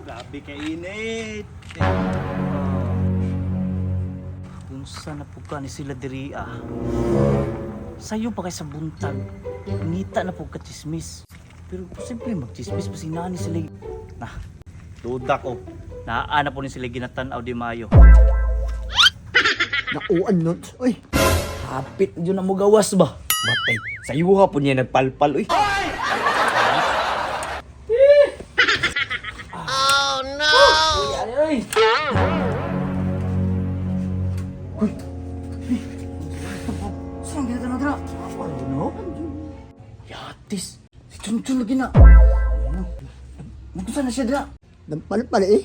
Grabe ka init. Unsa na pud ka ni sila diri ah. Sayo pa kay sa buntag. Ngita na pud ka chismis. Pero posible magchismis pa si nani sila. Nah, Duda ko. naa na po ni sila ginatan-aw di mayo. Nauan nun. Uy, Hapit yun na mo gawas ba? Matay, sa iyo po niya nagpalpal uy. Ay, Saan ginatan-aw dira? Ano? Yatis. Si Chunchun lagi na. Ano? Nagkusa na siya dira. Nampalpal eh.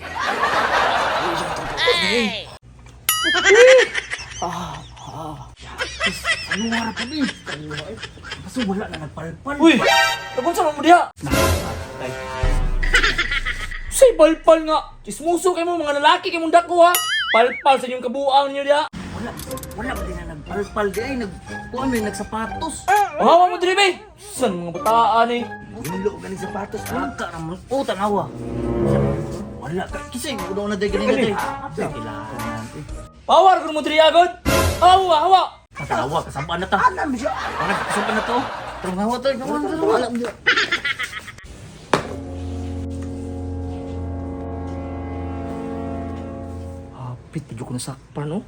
Ano harap pa din? Basta wala na nagpalpal. Uy! Nagunsa man mo diha? Say palpal nga! Chismoso kay mo mga lalaki kay mong dako ha! Palpal sa inyong kabuang niyo diha! Wala, wala ba din na nagpalpal di ay nag kuan may nagsapatos. Hawa mo diri bay! San mga bataan eh? Gulo ganing sapatos ka ramon. Oh, tanawa. Wala ka kasi udaw na day ganing day. Kailangan. Pawar kun mo diri agod! Hawa hawa! Tanawa kasambaan na ta. Alam siya. Wala kasambaan na to. Tara hawa tayo. Tara, tara. Alam siya. Hapit pa ko nasakpan oh.